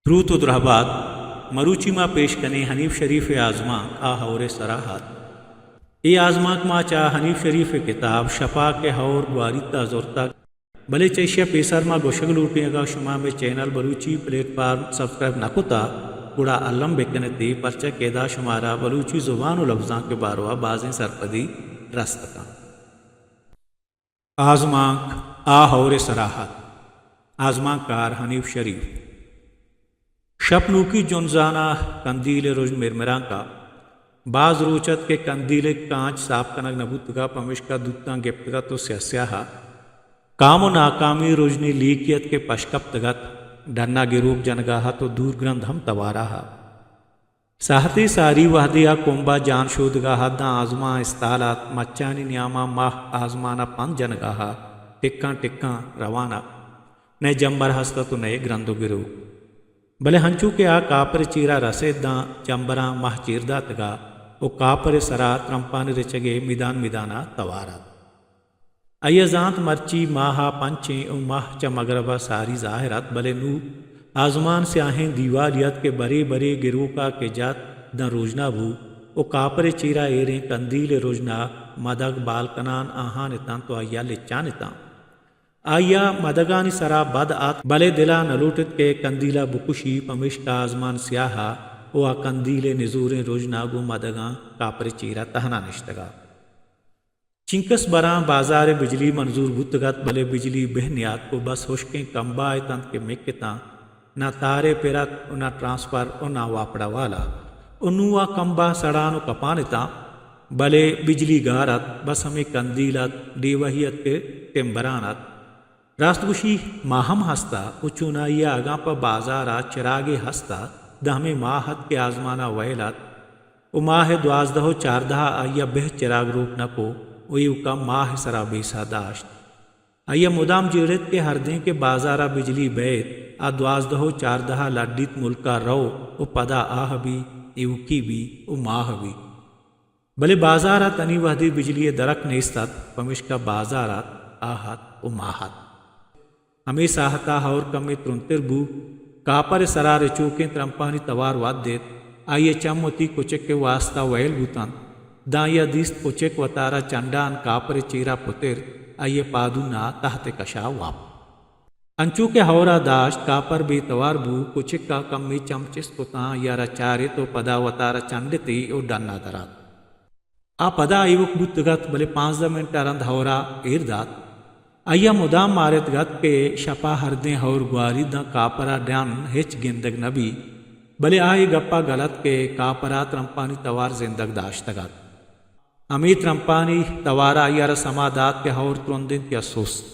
دروت و درہبات، مروچی ما پیش کنیں حنیف شریف ءِ آزمانک آ ہور ءِ سرا ات۔ اے آزمانک ما چہ حنیف شریف ءِ کتاب شپا کہ ہور گواریت ءَ زرتگ۔ بلے چہ ایشی ءَ پیسر ما گوشگ لوٹیں، اگاں شما مئے چینل بلوچی پلیٹ فارم سبسکرائب نہ کتا، گڑا الم بکن اتے، پرچا کہ ادا شمارا بلوچی زبان و لبزانک ءِ باروا بازیں سرپدی رست کنت۔ آزمانک آ ہور ءِ سرا ات۔ آزمانکار حنیف شریف۔ شپ نوکی جنزان ءَ کندیل ءِ رژن مرمرانک ءَ۔ باز روچ ات کہ کندیل ءِ کانچ ساپ کنگ نہ بوتگ ءَ، پمیشکا دوتاں گپتگ ات و سیاہ سیاہ ءَ۔ کام و ناکامی رژنی لیکی ات کہ پش کپتگ ات، ڈن ءَ گروک جنگ ءَ ات و دور گرند ہم توار ءَ ات۔ ساہتے ساری وہدے آ کمب ءَ جان شودگ ءَ ات، داں آزمان استال ات، مچانی نیام ءَ ماہ آزمان ءَ پند جنگ ءَ ات، ٹکاں ٹکاں روان ات۔ نئے جمبر ہست ات و نئے گرند و گروک۔ بلے ہنچو کہ آ کاپر ءِ چیرا رسیت، داں جمبراں ماہ چیر داتگ ءَ و کاپر ءِ سرا ترمپانی رچگ ءِ میدان میدان ءَ توار ات۔ آئی ءَ زانت مرچی ماہ ءَ پنچیں و ماہ چہ مگرب ءَ ساری ظاہر ات، بلے نوں آزمان سیاہیں دیوالی ات کہ برے برے گروک ءَ کہ جت داں روژنا بو و کاپر ءِ چیرا ایریں کندیل ءِ رژنا مدگ بال کنان آہان اتنت و آئی ءَ لچان اتاں۔ آئی ءَ مدگانی سرا بد ات، بلے دل ءَ نہ لوٹت کہ کندیل ءَ بکشی، پمیشکا آزمان سیاہ ءَ و آ کندیل ءِ نزوریں رژنا گوں مدگاں کاپر ءِ چیرا تہنا نشتگ ات۔ چنکس براں بازار ءِ بجلی منظور بوتگ ات، بلے بجلی بہ نیاتک و بس ہشکیں کمبا اتنت کہ مک اتاں، نہ تارے پر ات و نہ ٹرانسفر و نہ واپڈا والا۔ و نوں آ کمبا سڑان و کپان اتاں، بلے بجلی گار ات، بس ہمے کندیل ات، ڈیوہی ات کہ ٹمبران ات۔ راست گوشی، ماہ ہم ہست ات و چونائی ءَ اگاں پہ بازار ءَ چراگے ہست ات، داں ہمے ماہ ات کہ آزمان ءَ ویل ات و ماہ ءِ دوازدہ و چاردہ ءَ آئی ءَ بہ چراگ روک نہ کو و ایوکا ماہ ءِ سرا بیسہ داشت۔ آئی ءَ مدام جیڑت کہ ہردیں کہ بازار ءَ بجلی بئیت، آ دوازدہ و چاردہ ءَ لڈیت ملک ءَ رو و پدا آہ بی، ایوکی بی و ماہ بی۔ بلے بازار ءَ تنی وہدے بجلی ءِ درک نیست ات، پمیشکا بازار ات، آہ ات و ماہ ات۔ ہمے ساہت ءَ ہور کمے ترندتر بو، کاپر ءِ سرا رچوکیں ترمپانی توار وت دیت، آئی ءِ چم وتی کچک ءِ واستا ویل بوتنت۔ داں آئی ءَ دیست کچک وتارا چنڈان کاپر ءِ چیرا پترت، آئی ءِ پادون ءَ تحت کشا وپت۔ انچو کہ ہور ءَ داشت، کاپر بے توار بو، کچک ءَ کمے چم چست کتاں، آئی ءَ را چارت و پدا وتارا چنڈتی و ڈن ءَ درات۔ آ پدا ایوک بوتگ ات، بلے پانزدہ منٹ ءَ رند ہور ءَ ایر دات۔ آئی ءَ مدام مارتگ ات کہ شپ ءَ ہردیں ہور گواریت داں کاپر ءَ ڈن ہچ گندگ نہ بیت، بلے آ اے گپ ءَ گل ات کہ کاپر ءَ ترمپانی توار زندگ داشتگ ات۔ ہمے ترمپانی توار ءَ آئی ءَ را سما دات کہ ہور ترند انت یا سست۔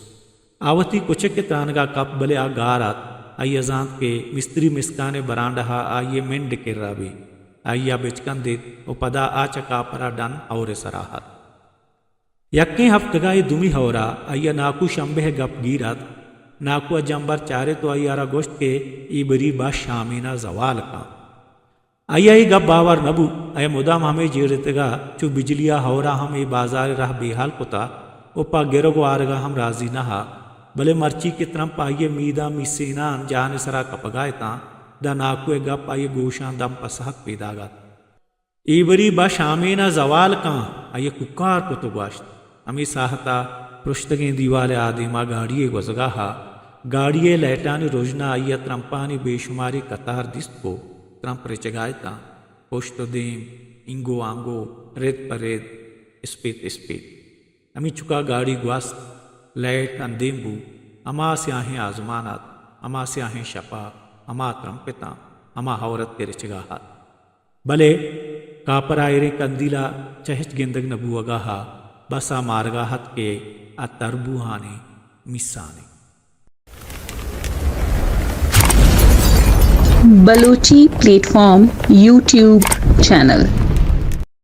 آ وتی کچک ءِ ترانگ ءَ کپت، بلے آ گار ات۔ آئی ءَ زانت کہ مستری مسکان ءِ برانڈہ ءَ آئی ءِ منڈ کرا بیت۔ آئی ءَ بچکندت و پدا آ چہ کاپر ءَ ڈن ہور ءِ سرا ات۔ یکیں ہفتگ ءَ اے دومی ہور ءَ آئی ءَ ناکو شمبے ءِ گپ گیر ات۔ ناکو ءَ جمبر چارت و آئی ءَ را گوشت کہ اے بری بس شامین ءَ زوال کن۔ آئی ءَ اے گپ باور نہ بوت۔ آئی ءَ مدام ہمے جیڑتگ ءَ چو بجلی ءَ ہور ءَ ہم اے بازار ءِ راہ بے ہال کتگ و پہ گرگ و آرگ ءَ ہم رازی نہ ات، بلے مرچی کہ ترمپ آئی ءِ مید ءَ میسینان جان ءِ سرا کپگ ءَ اتاں، داں ناکو ءِ گپ آئی ءِ گوشاں دم پہ سہک پیداگ ات۔ اے بری بہ شامین ءَ زوال کن، آئی ءَ کوکار کت و گوشت۔ ہمے ساہت ءَ پرشتگیں دیوال ءِ آدیم ءَ گاڑی یے گوزگ ءَ ات۔ گاڑی ءِ لائٹانی رژن ءَ آئی ءَ ترمپانی بے شماریں کتار دیست کو۔ ترمپ رچگ ءَ اتاں۔ پشت و دیم، اینگو آنگو، رد پہ رد، اسپیت اسپیت۔ ہمینچک ءَ گاڑی گوست، لائٹ اندیم بو۔ ہما سیاہیں آزمان ات، ہما سیاہیں شپ ءَ، ہما ترمپ اتاں، ہما ہور ات کہ رچگ ءَ ات۔ بلے کاپر ءَ ایریں کندیل ءَ چہ ہچ گندگ نہ بوگ ءَ ات، بس آ مارگ ءَ ات کہ آ تر بوہانیں میسانیں۔ Balochi plate form YouTube channel.